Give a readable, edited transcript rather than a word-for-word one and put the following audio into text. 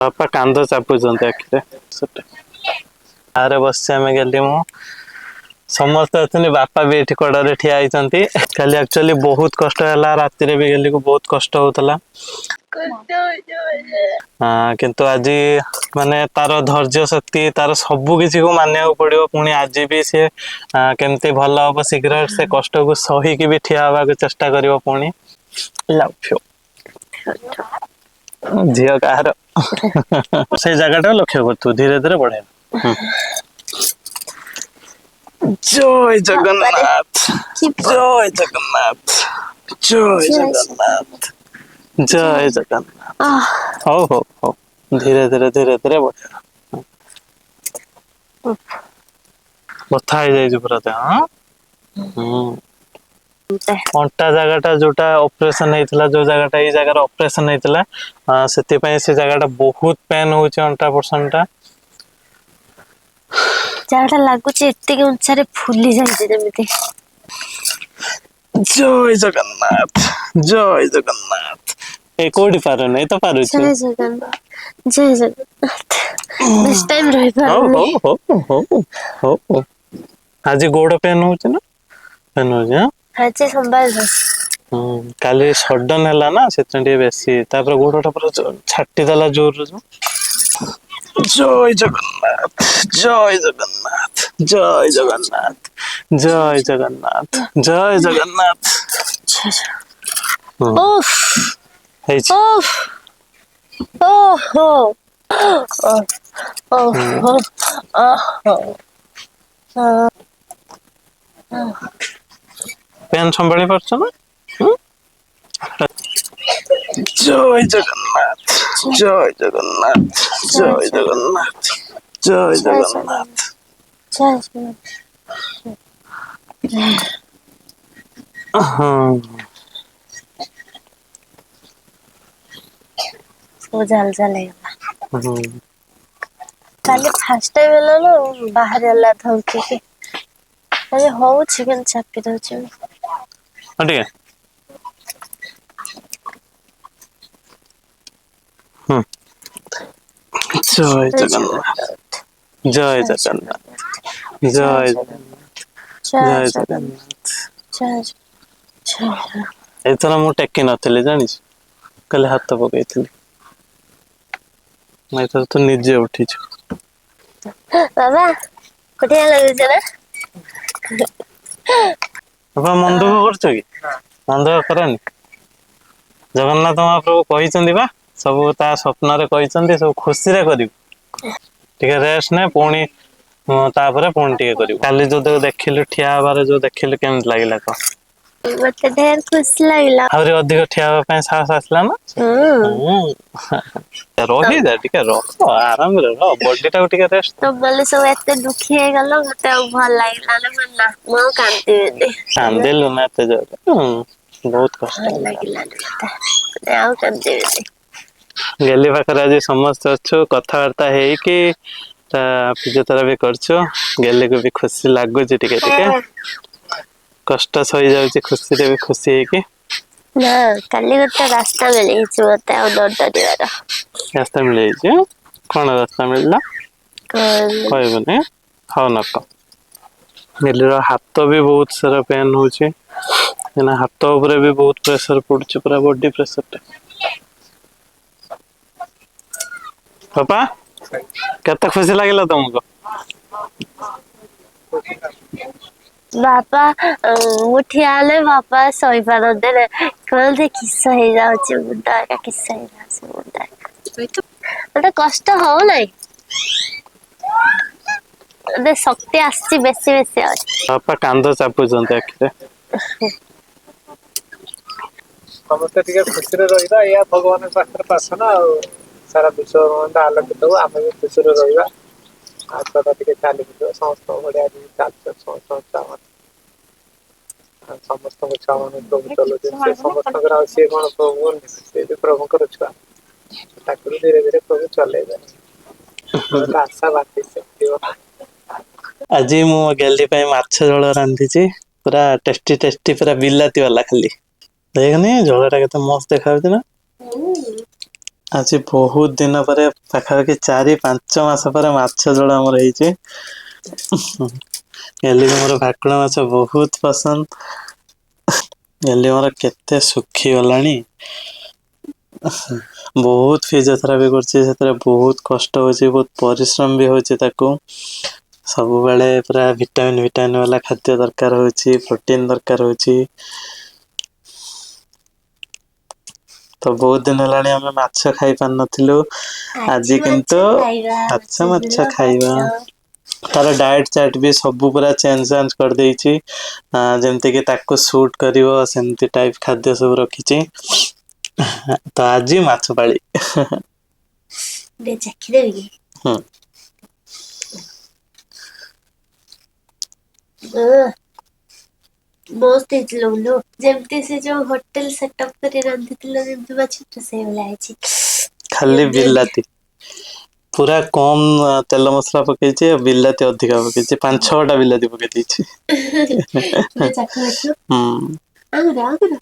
ବାପା କାନ୍ଦ ଚାପୁଛନ୍ତି ଆଖିରେ। ସେଟା ଆରେ ବସିଛି ଆମେ ଗଲି, ମୁଁ ସମସ୍ତେ ଅଛନ୍ତି, ବାପା ବି ଏଠି କଡ଼ରେ ଠିଆ ହେଇଛନ୍ତି। କାଲି ଆକ୍ଚୁଆଲି ବହୁତ କଷ୍ଟ ହେଲା, ରାତିରେ ବି ଗେଲିକୁ ବହୁତ କଷ୍ଟ ହଉଥିଲା, କିନ୍ତୁ ଆଜି ମାନେ ତାର ଧୈର୍ଯ୍ୟ ଶକ୍ତି, ତାର ସବୁ କିଛିକୁ ମାନିବାକୁ ପଡିବ। ପୁଣି ଆଜି ବି ସିଏ କେମିତି ଭଲ ହବ ଶୀଘ୍ର, ସେ କଷ୍ଟକୁ ସହିକି ବି ଠିଆ ହବାକୁ ଚେଷ୍ଟା କରିବ। ପୁଣି ଲଭ୍ you ଝିଅ କାହାର। ସେଇ ଜାଗାଟା ଲକ୍ଷ୍ୟ କରୁଥିବୁ, ଧୀରେ ଧୀରେ ବଢେଇବ। ଜୟ ଜଗନ୍ନାଥ, ଜୟ ଜଗନ୍ନାଥ, ଜୟ ଜଗନ୍ନାଥ, ଜୟ ଜଗନ୍ନାଥ। ହଉ ହଉ ହଉ, ଧୀରେ ଧୀରେ ଧୀରେ ଧୀରେ ବଢେଇବା। ବଥା ହେଇଯାଇଛି ପୁରା ଦେହ। ହୁଁ, ଅଣ୍ଟା ଜାଗାଟା ଯୋଉଟା ଅପରେସନ ହେଇଥିଲା, ଯୋଉ ଜାଗାଟା ଏଇ ଜାଗାରେ ଅପରେସନ ହେଇଥିଲା, ସେଥିପାଇଁ ସେ ଜାଗାଟା ବହୁତ ପେନ୍ ହଉଛି, ଅଣ୍ଟା ପୋର୍ସନ ଟା। ଜାଗାଟା ଲାଗୁଛି ଏତିକି ଉଞ୍ଚାରେ ଫୁଲି ଯାଇଛି ଯେମିତି। ଜୟ ଜଗନ୍ନାଥ, ଜୟ ଜଗନ୍ନାଥ। ଏ କୋଉଠି ପାରୁନି, ଏ ତ ପାରୁଛୁ। ଜୟ ଜଗନ୍ନାଥ, ଜୟ ଜଗନ୍ନାଥ। ବେଶ୍ ଟାଇମ୍ ରହିପାରୁନି। ହଉ ହଉ ହଉ ହଉ। ଆଜି ଗୋଡ ପେନ୍ ହଉଛି ନା? ପେନ୍ ହଉଛି? ଆଜି ସୋମବାର। ହୁଁ, କାଲି ସଡନ ହେଲା ନା, ସେଥିପାଇଁ ଟିକେ ବେଶୀ। ତାପରେ ଗୋଡଟା ପୁରା ଛାଟିଦେଲା ଜୋରରେ। ଜୟ ଜଗନ୍ନାଥ, ଜୟ ଜଗନ୍ନାଥ, ଜୟ ଜଗନ୍ନାଥ, ଜୟ ଜଗନ୍ନାଥ, ଜୟ ଜଗନ୍ନାଥ। ହେଇଛି। ଓହୋ, ଓହୋ, ଓହୋ। ପେନ୍ ସମ୍ଭାଳି ପାରୁଛ ନା? ଜୟ ଜଗନ୍ନାଥ, ଜୟ ଜଗନ୍ନାଥ, ଜୟ ଜଗନ୍ନାଥ, ଜୟ ଜଗନ୍ନାଥ। ହଁ, ସବୁ ଝାଲ ଝାଲ ହେଇଗଲା। କାଲି ଫାଷ୍ଟ ଟାଇମ୍ ହେଲା ନା, ବାହାରି ହେଲା ଧମକିକି। ଆରେ ହଉଛି, କିନ୍ତୁ ଚାପି ଦଉଛି। ହଁ, ଟିକେ। ହୁଁ, ଜୟ ଜଗନ୍ନାଥ, ଜୟ ଜଗନ୍ନାଥ, ଜୟ ଜଗନ୍ନାଥ, ଜୟ ଜଗନ୍ନାଥ। ଏଥର ମୁଁ ଟେକି ନଥିଲି ଜାଣିଛୁ, ଖାଲି ହାତ ପକେଇଥିଲି। ଏଥର ତୁ ନିଜେ ଉଠିଛୁ। ବାବା, ବଢିଆ ଲାଗୁଛି ନା? ବାପା, ମନ ଦୁଃଖ କରୁଛ କି? ମନ ଦୁଃଖ କରନି। ଜଗନ୍ନାଥ ମହାପ୍ରଭୁ କହିଛନ୍ତି ବା, ସବୁ ତା ସ୍ୱପ୍ନରେ କହିଛନ୍ତି, ସବୁ ଖୁସିରେ କରିବୁ। ଟିକେ ରେଷ୍ଟ ନେ, ପୁଣି ତାପରେ ପୁଣି ଟିକେ କରିବୁ। କାଲି ଯୋଉ ଦେଖିଲୁ ଠିଆ ହବାରେ, ଯୋଉ ଦେଖିଲୁ, କେମିତି ଲାଗିଲା କହ? ମତେ ଢେର ଖୁସି ଲାଗିଲା। ଆହୁରି ଅଧିକ ଠିଆ ହବା ପାଇଁ ସାହସ ଆସିଲା ନା? ହୁଁ। ରହିଯା ଟିକେ, ରହ, ଆରାମରେ ରହ, ବଡି ଟାକୁ ଟିକେ ରେଷ୍ଟ। ତମ ସବୁ ଏତେ ଦୁଃଖୀ ହେଇଗଲ, ମତେ ଆଉ ଭଲ ଲାଗିଲାନି। ନା, ମୁଁ ଆଉ କାନ୍ଦିବିନି। କାନ୍ଦିଲୁ ନା ଏତେ ଜୋରରେ, ବହୁତ କଷ୍ଟ ଭଲ ହେଲା। ଲାଗିଲାନି ମତେ, ଆଉ କାନ୍ଦିବିନି। ଗେଲି ପାଖରେ ଆଜି ସମସ୍ତେ ଅଛୁ, କଥାବାର୍ତ୍ତା ହେଇକି ଫିଜିଓଥେରାପି କରୁଛୁ। ଗେଲିକୁ ବି ଖୁସି ଲାଗୁଛି, ଟିକେ ଟିକେ କଷ୍ଟ ସହିଯାଉଛି ଖୁସିରେ ବି ଖୁସି ହେଇକି। ନା, କାଲି ଗୋଟେ ରାସ୍ତା ମିଳିଯାଇଛି ମତେ ଆଉ ନ ଡରିବାର। ରାସ୍ତା ମିଳିଯାଇଛି? କଣ ରାସ୍ତା ମିଳିଲା? କହିବୁନି? ହଉ, ନ କହ। ଗେଲିର ହାତ ବି ବହୁତ ସାରା ପେନ୍ ହଉଛି, କାହିଁକିନା ହାତ ଉପରେ ବି ବହୁତ ପ୍ରେସର ପଡୁଛି, ପୁରା ବଡି ପ୍ରେସରଟା। ବାପା, କେତେ ଖୁସି ଲାଗିଲା ତମକୁ? ବାପା, ମୁଁ ଠିଆ ହେଲେ ବାପା ସହିପାରନ୍ତିନି, କୁହନ୍ତି କିସ ହେଇଯାଉଛି ମୁଣ୍ଡ ଏକା, କିସ ହେଇଯାଉଛି ମୁଣ୍ଡ। ମତେ କଷ୍ଟ ହଉନାହିଁ, ମତେ ଶକ୍ତି ଆସିଛି ବେଶୀ ବେଶୀ ଆହୁରି। ବାପା କାନ୍ଦ ଚାପୁଛନ୍ତି ଆଖିରେ। ସମସ୍ତେ ଟିକେ ଖୁସିରେ ରହିବା, ଏଇଆ ଭଗବାନଙ୍କ ପାଖରେ ପ୍ରାର୍ଥନା। ଆଉ ସାରା ବିଶ୍ୱ ଆଲୋକିତ ହଉ, ଆମେ ବି ଖୁସିରେ ରହିବା। ଆଉ ଛୁଆଟା ଟିକେ ଚାଲି ବୁଲିବ, ସମସ୍ତଙ୍କ ବଢିଆ ଚାଲିଛ, ସମସ୍ତଙ୍କ ଛୁଆମାନେ, ସମସ୍ତଙ୍କ ଛୁଆମାନଙ୍କୁ ପ୍ରଭୁ ଚଲଉଛନ୍ତି। ସେ ସମସ୍ତଙ୍କର, ଆଉ ସିଏ କଣ ପ୍ରଭୁ ସିଏ ବି ପ୍ରଭୁଙ୍କର ଛୁଆ, ତାକୁ ବି ଧୀରେ ଧୀରେ ପ୍ରଭୁ ଚଲେଇବେ। ଆମେ ତ ଆଶା ବାନ୍ଧିଛେ ଜୀବନ। ଆଜି ମୁଁ ଗେଲି ପାଇଁ ମାଛ ଝୋଳ ରାନ୍ଧିଛି, ପୁରା ଟେଷ୍ଟି ଟେଷ୍ଟି, ପୁରା ବିଲାତି ବାଲା। ଖାଲି ଦେଖନି ଝୋଳଟା କେତେ ମସ୍ତ ଦେଖାଯାଉଛି ନା? ଆଜି ବହୁତ ଦିନ ପରେ, ପାଖାପାଖି 4-5 ମାସ ପରେ ମାଛ ଝୋଳ ଆମର ହେଇଛି। ଏଲିକୁ ମୋର ଭାକୁଳ ମାଛ ବହୁତ ପସନ୍ଦ। ଏଲି ମୋର କେତେ ଶୁଖିଗଲାଣି। ବହୁତ ଫିଜିଓଥେରାପି କରୁଛି, ସେଥିରେ ବହୁତ କଷ୍ଟ ହଉଛି, ବହୁତ ପରିଶ୍ରମ ବି ହଉଛି ତାକୁ। ସବୁବେଳେ ପୁରା ଭିଟାମିନ୍ ଭିଟାମିନ୍ ବାଲା ଖାଦ୍ୟ ଦରକାର ହଉଛି, ପ୍ରୋଟିନ ଦରକାର ହଉଛି। ତ ବହୁତ ଦିନ ହେଲାଣି ଆମେ ମାଛ ଖାଇ ପାରୁନଥିଲୁ, ଆଜି କିନ୍ତୁ ମାଛ ଖାଇବା, ମାଛ ମାଛ ଝୋଳ ଖାଇବା। ଭାତ। ତାର ଡାଏଟ୍ ଚାର୍ଟ ବି ସବୁ ପୁରା ଚେଞ୍ଜ ଚାଞ୍ଜ କରିଦେଇଛି, ଯେମିତିକି ତାକୁ ସୁଟ୍ କରିବ ସେମିତି ଟାଇପ୍ ଖାଦ୍ୟ ସବୁ ରଖିଛି। ତ ଆଜି ମାଛ ପାଳି। ଟିକେ ଚାଖିଦେବି କି? ହୁଁ। ମସ୍ତ ହେଇଛି ଲୋ, ଯେମିତି ସେ ଯୋଉ ହୋଟେଲ ସେଟଅପ୍ କରି ରାନ୍ଧିଥିଲ ଯେମିତି ମାଛ ସେଇଭଳିଆ ହେଇଛି। ଖାଲି ବିଲାତି ପୁରା କମ ତେଲ ମସଲା ପକେଇଛି, ଆଉ ବିଲାତି ଅଧିକା ପକେଇଛି, 5-6ଟା ବିଲାତି ପକେଇ ଦେଇଛି। ଚାଖ। ହୁଁ। ଆହୁରି ଆହୁରି।